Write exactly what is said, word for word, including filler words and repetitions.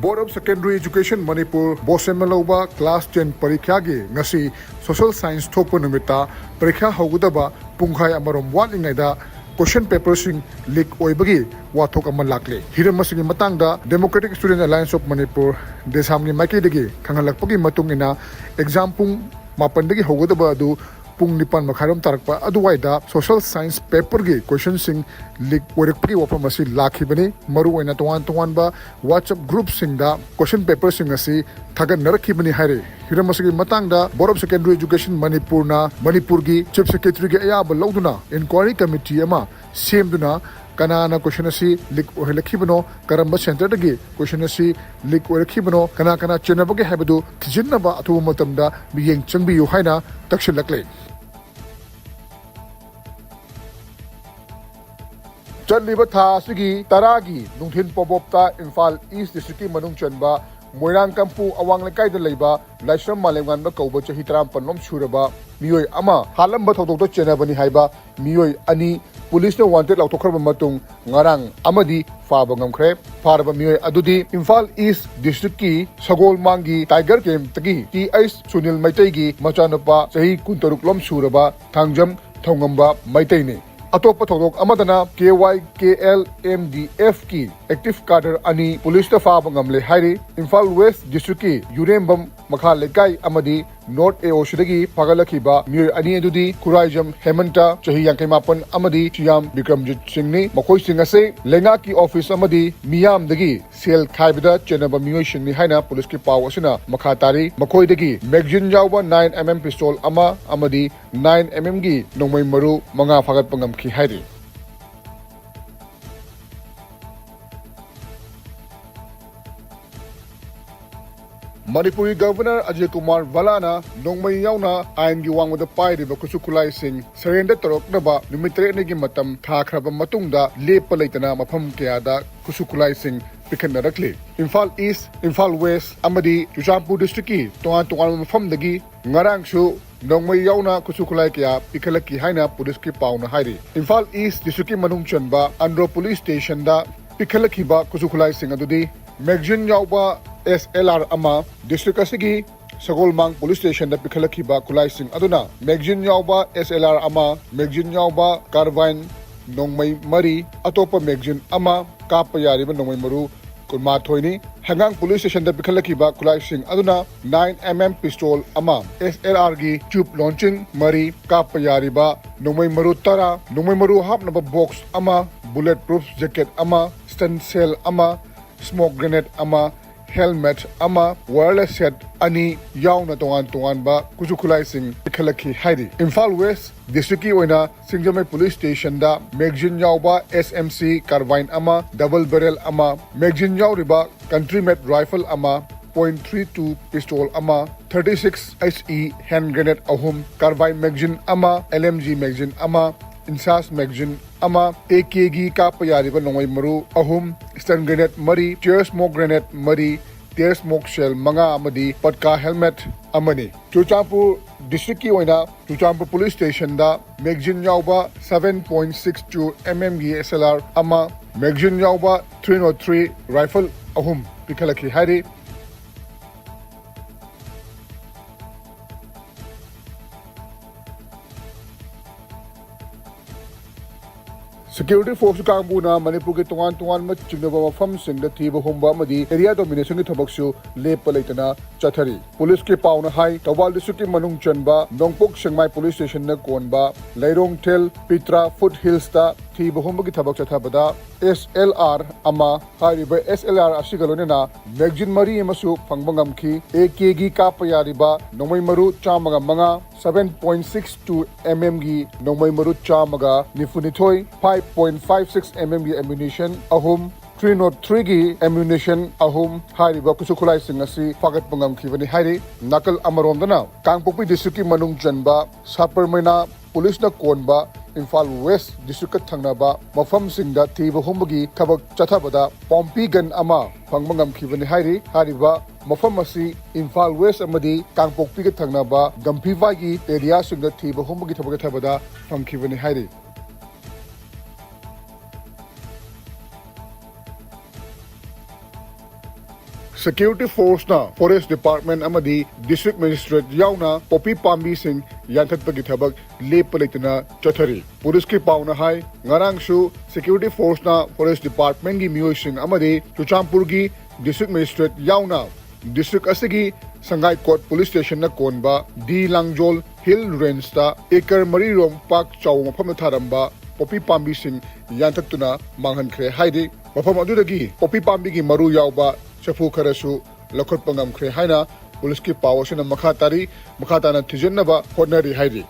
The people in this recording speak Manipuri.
Board of Secondary Education Manipur ꯕꯣꯁꯦꯝꯅ ꯂꯧꯕ class ten ꯄꯔꯤꯈ꯭ꯌꯥꯒꯤ ꯉꯁꯤ social science ꯊꯣꯛꯄ ꯅꯨꯃꯤꯠꯇ ꯄꯔꯤꯈ꯭ꯌꯥ ꯍꯧꯒꯗꯕ ꯄꯨꯡꯈꯥꯏ ꯑꯃꯔꯣꯝ ꯋꯥꯠꯂꯤꯉꯩꯗ question paperꯁꯤꯡ leak ꯑꯣꯏꯕꯒꯤ ꯋꯥꯊꯣꯛ ꯑꯃ ꯂꯥꯛꯂꯦ꯫ ꯍꯤꯔꯝ ꯑꯁꯤꯒꯤ ꯃꯇꯥꯡꯗ Democratic Student Alliance of Manipur, ꯗꯦꯁꯥꯝꯒꯤ ꯃꯥꯏꯀꯩꯗꯒꯤ ꯈꯪꯍꯜꯂꯛꯄꯒꯤ ꯃꯇꯨꯡ ꯏꯟꯅ, exam ꯄꯨꯡ ꯃꯥꯄꯟꯗꯒꯤ ꯍꯧꯒꯗꯕ ꯑꯗꯨ ꯄꯨꯡ ꯅꯤꯄꯥꯟ ꯃꯈꯥꯏꯔꯣꯝ ꯇꯥꯔꯛꯄ ꯑꯗꯨꯋꯥꯏꯗ social science paperꯒꯤ questionꯁꯤꯡ leak ꯑꯣꯏꯔꯛꯄꯒꯤ ꯋꯥꯐꯝ ꯑꯁꯤ ꯂꯥꯛꯈꯤꯕꯅꯤ꯫ ꯃꯔꯨꯑꯣꯏꯅ ꯇꯣꯉꯥꯟ ꯇꯣꯉꯥꯟꯕ WhatsApp groupꯁꯤꯡꯗ question paperꯁꯤꯡ ꯑꯁꯤ ꯊꯥꯒꯠꯅꯔꯛꯈꯤꯕꯅꯤ ꯍꯥꯏꯔꯤ꯫ ꯍꯤꯔꯝ ꯑꯁꯤꯒꯤ ꯃꯇꯥꯡꯗ Board of Secondary Education ꯃꯅꯤꯄꯨꯔꯅ ꯃꯅꯤꯄꯨꯔꯒꯤ Chief Secretaryꯒꯤ ꯑꯌꯥꯕ ꯂꯧꯗꯨꯅ inquiry committee ꯑꯃ ꯁꯦꯝꯗꯨꯅ ꯀꯅꯥꯅ question ꯑꯁꯤ leak ꯑꯣꯏꯍꯜꯂꯛꯈꯤꯕꯅꯣ, ꯀꯔꯝꯕ centreꯗꯒꯤ question ꯑꯁꯤ leak ꯑꯣꯏꯔꯛꯈꯤꯕꯅꯣ, ꯀꯅꯥ ꯀꯅꯥ ꯆꯦꯟꯅꯕꯒꯦ ꯍꯥꯏꯕꯗꯨ ꯊꯤꯖꯤꯟꯅꯕ ꯑꯊꯨꯕ ꯃꯇꯝꯗ ꯃꯤꯠꯌꯦꯡ ꯆꯪꯕꯤꯌꯨ ꯍꯥꯏꯅ ꯇꯛꯁꯤꯜꯂꯛꯂꯦ꯫ ꯆꯠꯂꯤꯕ ꯊꯥ ꯑꯁꯤꯒꯤ ꯇꯔꯥꯒꯤ ꯅꯨꯡꯊꯤꯜ ꯄꯣꯕꯣꯞꯇ ꯏꯝꯐꯥꯜ East Districtꯀꯤ ꯃꯅꯨꯡ ꯆꯟꯕ ꯃꯣꯏꯔꯥꯡ ꯀꯝꯄꯨ ꯑꯋꯥꯡ ꯂꯩꯀꯥꯏꯗ ꯂꯩꯕ ꯂꯥꯏꯁ꯭ꯔꯝ ꯃꯥꯂꯦꯝꯉꯥꯟꯕ ꯀꯧꯕ ꯆꯍꯤ ꯇꯔꯥꯃꯥꯄꯜ ꯂꯣꯝ ꯁꯨꯔꯕ ꯃꯤꯑꯣꯏ ꯑꯃ ꯍꯥꯠꯂꯝꯕ ꯊꯧꯗꯣꯛꯇ ꯆꯦꯟꯅꯕꯅꯤ ꯍꯥꯏꯕ ꯃꯤꯑꯣꯏ ꯑꯅꯤ ꯄꯨꯂꯤꯁꯅ wanted ꯂꯥꯎꯊꯣꯛꯈ꯭ꯔꯕ ꯃꯇꯨꯡ ꯉꯔꯥꯡ ꯑꯃꯗꯤ ꯐꯥꯕ ꯉꯝꯈ꯭ꯔꯦ꯫ ꯐꯥꯔꯕ ꯃꯤꯑꯣꯏ ꯑꯗꯨꯗꯤ ꯏꯝꯐꯥꯜ East Districtꯀꯤ ꯁꯒꯣꯜꯃꯥꯡꯒꯤ Tiger Campꯇꯒꯤ ꯇꯤ ꯑꯩꯆ ꯁꯨꯅꯤꯜ ꯃꯩꯇꯩꯒꯤ ꯃꯆꯥꯅꯨꯄꯥ ꯆꯍꯤ ꯀꯨꯟꯇꯔꯨꯛ ꯂꯣꯝ ꯁꯨꯔꯕ ꯊꯥꯡꯖꯝ ꯊꯧꯉꯝꯕ ꯃꯩꯇꯩꯅꯤ꯫ ꯑꯇꯣꯞꯄ ꯊꯧꯗꯣꯛ ꯑꯃꯗꯅ K Y K L M D Fꯀꯤ active cadre ꯑꯅꯤ ꯄꯨꯂꯤꯁꯅ ꯐꯥꯕ ꯉꯝꯂꯦ ꯍꯥꯏꯔꯤ꯫ ꯏꯝꯐꯥꯜ West Districtꯀꯤ ꯌꯨꯔꯦꯝꯕꯝ ꯃꯈꯥ ꯂꯩꯀꯥꯏ ꯑꯃꯗꯤ North A O Cꯗꯒꯤ ꯐꯥꯒꯠꯂꯛꯈꯤꯕ ꯃꯤꯑꯣꯏ ꯑꯅꯤ ꯑꯗꯨꯗꯤ ꯈꯨꯔꯥꯏꯖꯝ ꯍꯦꯃꯟꯇ, ꯆꯍꯤ ꯌꯥꯡꯈꯩ ꯃꯥꯄꯟ, ꯑꯃꯗꯤ ꯁꯤꯌꯥꯝ ꯕꯤꯀ꯭ꯔꯝꯖꯤꯠ ꯁꯤꯡꯅꯤ꯫ ꯃꯈꯣꯏꯁꯤꯡ ꯑꯁꯤ ꯂꯩꯉꯥꯛꯀꯤ office ꯑꯃꯗꯤ ꯃꯤꯌꯥꯝꯗꯒꯤ ꯁꯦꯜ ꯈꯥꯏꯕꯗ ꯆꯦꯟꯅꯕ ꯃꯤꯑꯣꯏꯁꯤꯡꯅꯤ ꯍꯥꯏꯅ ꯄꯨꯂꯤꯁꯀꯤ ꯄꯥꯎ ꯑꯁꯤꯅ ꯃꯈꯥ ꯇꯥꯔꯤ꯫ ꯃꯈꯣꯏꯗꯒꯤ magazine ꯌꯥꯎꯕ nine M M pistol ꯑꯃ ꯑꯃꯗꯤ nine M M ꯒꯤ ꯅꯣꯡꯃꯩ ꯃꯔꯨ ꯃꯉꯥ ꯐꯥꯒꯠꯄ ꯉꯝꯈꯤ ꯍꯥꯏꯔꯤ꯫ ꯃꯅꯤꯄꯨꯔꯒꯤ Governor ꯑꯖꯌ ꯀꯨꯃꯥꯔ ꯚꯜꯂꯥꯅ ꯅꯣꯡꯃꯩ ꯌꯥꯎꯅ ꯑꯥꯏꯟꯒꯤ ꯋꯥꯡꯃꯗ ꯄꯥꯏꯔꯤꯕ ꯈꯨꯠꯁꯨ ꯈꯨꯠꯂꯥꯏꯁꯤꯡ surrender ꯇꯧꯔꯛꯅꯕ ꯅꯨꯃꯤꯠ ꯇꯔꯦꯠꯅꯤꯒꯤ ꯃꯇꯝ ꯊꯥꯈ꯭ꯔꯕ ꯃꯇꯨꯡꯗ ꯂꯦꯞꯄ ꯂꯩꯇꯅ ꯃꯐꯝ ꯀꯌꯥꯗ ꯈꯨꯠꯁꯨ ꯈꯨꯠꯂꯥꯏꯁꯤꯡ ꯄꯤꯈꯠꯅꯔꯛꯂꯤ꯫ ꯏꯝꯐꯥꯜ East, ꯏꯝꯐꯥꯜ West ꯑꯃꯗꯤ ꯆꯨꯔꯆꯥꯟꯄꯨꯔ Districtꯀꯤ ꯇꯣꯉꯥꯟ ꯇꯣꯉꯥꯟꯕ ꯃꯐꯝꯗꯒꯤ ꯉꯔꯥꯡꯁꯨ ꯅꯣꯡꯃꯩ ꯌꯥꯎꯅ ꯈꯨꯠꯁꯨ ꯈꯨꯠꯂꯥꯏ ꯀꯌꯥ ꯄꯤꯈꯠꯂꯛꯈꯤ ꯍꯥꯏꯅ ꯄꯨꯂꯤꯁꯀꯤ ꯄꯥꯎꯅ ꯍꯥꯏꯔꯤ꯫ ꯏꯝꯐꯥꯜ East Districtꯀꯤ ꯃꯅꯨꯡ ꯆꯟꯕ ꯑꯟꯗ꯭ꯔꯣ Police Stationꯗ ꯄꯤꯈꯠꯂꯛꯈꯤꯕ ꯈꯨꯠꯁꯨ ꯈꯨꯠꯂꯥꯏꯁꯤꯡ ꯑꯗꯨꯗꯤ ꯃꯦꯒꯥꯖꯤꯟ ꯌꯥꯎꯕ ꯑꯦꯁ ꯑꯦꯜ ꯑꯥꯔ ꯑꯃ, ꯗꯤꯁꯇ꯭ꯔꯤꯛ ꯑꯁꯤꯒꯤ ꯁꯒꯣꯜꯃꯥꯡ ꯄꯨꯂꯤꯁ ꯁ꯭ꯇꯦꯁꯟꯗ ꯄꯤꯈꯠꯂꯛꯈꯤꯕ ꯈꯨꯠꯂꯥꯏꯁꯤꯡ ꯑꯗꯨꯅ ꯃꯦꯒꯥꯖꯤꯟ ꯌꯥꯎꯕ ꯑꯦꯁ ꯑꯦꯜ ꯑꯥꯔ ꯑꯃ, ꯃꯦꯒꯥꯖꯤꯟ ꯌꯥꯎꯕ ꯀꯥꯔꯕꯥꯏꯟ ꯅꯣꯡꯃꯩ ꯃꯔꯤ, ꯑꯇꯣꯞꯄ ꯃꯦꯒꯥꯖꯤꯟ ꯑꯃ, ꯀꯥꯞꯄ ꯌꯥꯔꯤꯕ ꯅꯣꯡꯃꯩ ꯃꯔꯨ ꯀꯨꯟꯃꯥꯊꯣꯏꯅꯤ꯫ ꯍꯩꯉꯥꯡ ꯄꯨꯂꯤꯁ ꯁ꯭ꯇꯦꯁꯟꯗ ꯄꯤꯈꯠꯂꯛꯈꯤꯕ ꯈꯨꯠꯂꯥꯏꯁꯤꯡ ꯑꯗꯨꯅ ꯅꯥꯏꯟ ꯑꯦꯝ ꯑꯦꯝ ꯄꯤꯁꯇꯣꯜ ꯑꯃ, ꯑꯦꯁ ꯑꯦꯜ ꯑꯥꯔꯒꯤ ꯇ꯭ꯌꯨꯕ ꯂꯣꯟꯆꯤꯡ ꯃꯔꯤ, ꯀꯥꯞꯄ ꯌꯥꯔꯤꯕ ꯅꯣꯡꯃꯩ ꯃꯔꯨ ꯇꯔꯥ, ꯅꯣꯡꯃꯩ ꯃꯔꯨ ꯍꯥꯞꯅꯕ ꯕꯣꯛꯁ ꯑꯃ, ꯕꯨꯂꯦꯠ ꯄ꯭ꯔꯨꯐ ꯖꯦꯀꯦꯠ ꯑꯃ, ꯁ꯭ꯇꯟ ꯁꯦꯜ ꯑꯃ, ꯁ꯭ꯃꯣꯛ ꯒ꯭ꯔꯦꯅꯦꯗ ꯑꯃ, ꯍꯦꯜꯃꯦꯠ ꯑꯃ, ꯋꯥꯌꯔꯂꯦꯁ ꯁꯦꯠ ꯑꯅꯤ ꯌꯥꯎꯅ ꯇꯣꯉꯥꯟ ꯇꯣꯉꯥꯟꯕ ꯈꯨꯠꯁꯨ ꯈꯨꯠꯂꯥꯏꯁꯤꯡ ꯄꯤꯈꯠꯂꯛꯈꯤ ꯍꯥꯏꯔꯤ꯫ ꯏꯝꯐꯥꯜ ꯋꯦꯁ ꯗꯤꯁꯇ꯭ꯔꯤꯛꯀꯤ ꯑꯣꯏꯅ ꯁꯤꯡꯖꯃꯩ ꯄꯨꯂꯤꯁ ꯁ꯭ꯇꯦꯁꯟꯗ ꯃꯦꯒꯥꯖꯤꯟ ꯌꯥꯎꯕ ꯑꯦꯁ ꯑꯦꯝ ꯁꯤ ꯀꯥꯔꯕꯥꯏꯟ ꯑꯃ, ꯗꯕꯜ ꯕꯦꯔꯦꯜ ꯑꯃ, ꯃꯦꯒꯥꯖꯤꯟ ꯌꯥꯎꯔꯤꯕ ꯀꯟꯇ꯭ꯔꯤ ꯃꯦꯗ ꯔꯥꯏꯐꯜ ꯑꯃ, ꯄꯣꯏꯟꯠ ꯊ꯭ꯔꯤ ꯇꯨ ꯄꯤꯁꯇꯣꯜ ꯑꯃ, thirty six H E hand grenade ꯑꯍꯨꯝ, ꯀꯥꯔꯕꯥꯏꯟ ꯃꯦꯒꯥꯖꯤꯟ ꯑꯃ, ꯑꯦꯜ ꯑꯦꯝ ꯖꯤ ꯃꯦꯒꯥꯖꯤꯟ ꯑꯃ, ꯏꯟꯁꯥꯁ ꯃꯦꯒꯥꯖꯤꯟ ꯑꯃ, ꯑꯦ ꯀꯦꯒꯤ ꯀꯥꯞꯄ ꯌꯥꯔꯤꯕ ꯅꯣꯡꯃꯩ ꯃꯔꯨ ꯑꯍꯨꯝ, ꯁ꯭ꯇꯟ ꯒ꯭ꯔꯦꯅꯦꯗ ꯃꯔꯤ, ꯇꯤꯌꯔ ꯁ꯭ꯃꯣꯛ ꯒ꯭ꯔꯦꯅꯦꯗ ꯃꯔꯤ, ꯇꯤꯌꯔ ꯁ꯭ꯃꯣꯛ ꯁꯦꯜ ꯃꯉꯥ ꯑꯃꯗꯤ ꯄꯠꯀꯥ ꯍꯦꯜꯃꯦꯠ ꯑꯃꯅꯤ꯫ ꯆꯨꯔꯆꯥꯟꯄꯨꯔ ꯗꯤꯁꯇ꯭ꯔꯤꯛꯀꯤ ꯑꯣꯏꯅ ꯆꯨꯔꯆꯥꯟꯄꯨꯔ ꯄꯨꯂꯤꯁ ꯁ꯭ꯇꯦꯁꯟꯗ ꯃꯦꯒꯥꯖꯤꯟ ꯌꯥꯎꯕ seven point six two M ꯑꯦꯝꯒꯤ ꯑꯦꯁ ꯑꯦꯜ ꯑꯥꯔ ꯑꯃ, ꯃꯦꯒꯥꯖꯤꯟ ꯌꯥꯎꯕ ꯊ꯭ꯔꯤ ꯅꯣꯠ ꯊ꯭ꯔꯤ ꯔꯥꯏꯐꯜ ꯑꯍꯨꯝ ꯄꯤꯈꯠꯂꯛꯈꯤ ꯍꯥꯏꯔꯤ꯫ ꯁꯦꯀ꯭ꯌꯨꯔꯤꯇꯤ ꯐꯣꯔꯁ ꯀꯥꯡꯕꯨꯅ ꯃꯅꯤꯄꯨꯔꯒꯤ ꯇꯣꯉꯥꯟ ꯇꯣꯉꯥꯟꯕ ꯆꯤꯡꯅꯕ ꯃꯐꯝꯁꯤꯡꯗ ꯊꯤꯕ ꯍꯨꯝꯕ ꯑꯃꯗꯤ ꯑꯦꯔꯤꯌꯥ ꯗꯣꯃꯤꯅꯦꯁꯟꯒꯤ ꯊꯕꯛꯁꯨ ꯂꯦꯞꯄ ꯂꯩꯇꯅ ꯆꯠꯊꯔꯤ꯫ ꯄꯨꯂꯤꯁꯀꯤ ꯄꯥꯎꯅ ꯍꯥꯏ, ꯊꯧꯕꯥꯜ ꯗꯤꯁꯇ꯭ꯔꯤꯛꯀꯤ ꯃꯅꯨꯡ ꯆꯟꯕ ꯅꯣꯡꯄꯣꯛ ꯁꯦꯛꯃꯥꯏ ꯄꯨꯂꯤꯁ ꯁ꯭ꯇꯦꯁꯟꯅ ꯀꯣꯟꯕ ꯂꯩꯔꯣꯡꯊꯦꯜ ꯄꯤꯇ꯭ꯔꯥ ꯐꯨꯠ ꯍꯤꯜꯁꯇ ꯊꯤꯕ ꯍꯨꯝꯕꯒꯤ ꯊꯕꯛ ꯆꯠꯊꯕꯗ ꯑꯦꯁ ꯑꯦꯜ ꯑꯥꯔ ꯑꯃ, ꯍꯥꯏꯔꯤꯕ ꯑꯦꯁ ꯑꯦꯜ ꯑꯥꯔ ꯑꯁꯤꯒ ꯂꯣꯏꯅꯅ ꯃꯦꯒꯥꯖꯤꯟ ꯃꯔꯤ ꯑꯃꯁꯨ ꯐꯪꯕ ꯉꯝꯈꯤ꯫ ꯑꯦ ꯀꯦꯒꯤ ꯀꯥꯞꯄ ꯌꯥꯔꯤꯕ ꯅꯣꯡꯃꯩ ꯃꯔꯨ ꯆꯥꯝꯃꯒ ꯃꯉꯥ, seven point six two M ꯑꯦꯝꯒꯤ ꯅꯣꯡꯃꯩ ꯃꯔꯨ ꯆꯥꯝꯃꯒ ꯅꯤꯐꯨꯅꯤꯊꯣꯏ, five point five six M ꯑꯦꯝꯒꯤ ꯑꯦꯃ꯭ꯌꯨꯅꯤꯁꯟ ꯑꯍꯨꯝ, ꯊ꯭ꯔꯤ ꯅꯣꯠ ꯊ꯭ꯔꯤꯒꯤ ꯑꯦꯃ꯭ꯌꯨꯅꯤꯁꯟ ꯑꯍꯨꯝ, ꯍꯥꯏꯔꯤꯕ ꯈꯨꯠꯁꯨ ꯈꯨꯠꯂꯥꯏꯁꯤꯡ ꯑꯁꯤ ꯐꯥꯒꯠꯄ ꯉꯝꯈꯤꯕꯅꯤ ꯍꯥꯏꯔꯤ꯫ ꯅꯥꯀꯜ ꯑꯃꯔꯣꯝꯗꯅ, ꯀꯥꯡꯄꯣꯛꯄꯤ ꯗꯤꯁꯇ꯭ꯔꯤꯛꯀꯤ ꯃꯅꯨꯡ ꯆꯟꯕ ꯁꯥꯄꯔꯃꯩꯅꯥ ꯄꯨꯂꯤꯁꯅ ꯀꯣꯟꯕ ꯏꯝꯐꯥꯜ ꯋꯦꯁ ꯗꯤꯁꯇ꯭ꯔꯤꯛꯀ ꯊꯪꯅꯕ ꯃꯐꯝꯁꯤꯡꯗ ꯊꯤꯕ ꯍꯨꯝꯕꯒꯤ ꯊꯕꯛ ꯆꯠꯊꯕꯗ ꯄꯣꯝꯄꯤ ꯒꯟ ꯑꯃ ꯐꯪꯕ ꯉꯝꯈꯤꯕꯅꯤ ꯍꯥꯏꯔꯤ꯫ ꯍꯥꯏꯔꯤꯕ ꯃꯐꯝ ꯑꯁꯤ ꯏꯝꯐꯥꯜ ꯋꯦꯁ ꯑꯃꯗꯤ ꯀꯥꯡꯄꯣꯛꯄꯤꯒ ꯊꯪꯅꯕ ꯒꯝꯚꯤꯔ ꯚꯥꯏꯒꯤ ꯑꯦꯔꯤꯌꯥꯁꯤꯡꯗ ꯊꯤꯕ ꯍꯨꯝꯕꯒꯤ ꯊꯕꯛ ꯆꯠꯊꯕꯗ ꯐꯪꯈꯤꯕꯅꯤ ꯍꯥꯏꯔꯤ꯫ Security Force ꯅ Forest Department ꯑꯃꯗꯤ District Magistrate ꯌꯥꯎꯅ ꯄꯣꯄꯤ ꯄꯥꯝꯕꯤꯁꯤꯡ ꯌꯥꯟꯊꯠꯄꯒꯤ ꯊꯕꯛ ꯂꯦꯞꯄ ꯂꯩꯇꯅ ꯆꯠꯊꯔꯤ꯫ ꯄꯨꯂꯤꯁꯀꯤ ꯄꯥꯎꯅ ꯍꯥꯏ, ꯉꯔꯥꯡꯁꯨ Security Force ꯅ Forest Department ꯀꯤ ꯃꯤꯑꯣꯏꯁꯤꯡ ꯑꯃꯗꯤ ꯆꯨꯔꯆꯥꯟꯄꯨꯔꯒꯤ District Magistrate ꯌꯥꯎꯅ district ꯑꯁꯤꯒꯤ ꯁꯪꯒꯥꯏꯀꯣꯠ Police Station ꯅ ꯀꯣꯟꯕ ꯗꯤ ꯂꯥꯡꯖꯣꯜ Hill Range ꯇ acre ꯃꯔꯤ ꯔꯣꯝ ꯄꯥꯛ ꯆꯥꯎꯕ ꯃꯐꯝꯗ ꯊꯥꯔꯝꯕ ꯄꯣꯄꯤ ꯄꯥꯝꯕꯤꯁꯤꯡ ꯌꯥꯟꯊꯠꯇꯨꯅ ꯃꯥꯡꯍꯟꯈ꯭ꯔꯦ ꯍꯥꯏꯔꯤ꯫ ꯃꯐꯝ ꯑꯗꯨꯗꯒꯤ ꯄꯣꯄꯤ ꯄꯥꯝꯕꯤꯒꯤ ꯃꯔꯨ ꯌꯥꯎꯕ ꯆꯐꯨ ꯈꯔꯁꯨ ꯂꯧꯈꯠꯄ ꯉꯝꯈ꯭ꯔꯦ ꯍꯥꯏꯅ ꯄꯨꯂꯤꯁꯀꯤ ꯄꯥꯎ ꯑꯁꯤꯅ ꯃꯈꯥ ꯇꯥꯔꯤ꯫ ꯃꯈꯥ ꯇꯥꯅ ꯊꯤꯖꯤꯟꯅꯕ ꯍꯣꯠꯅꯔꯤ ꯍꯥꯏꯔꯤ꯫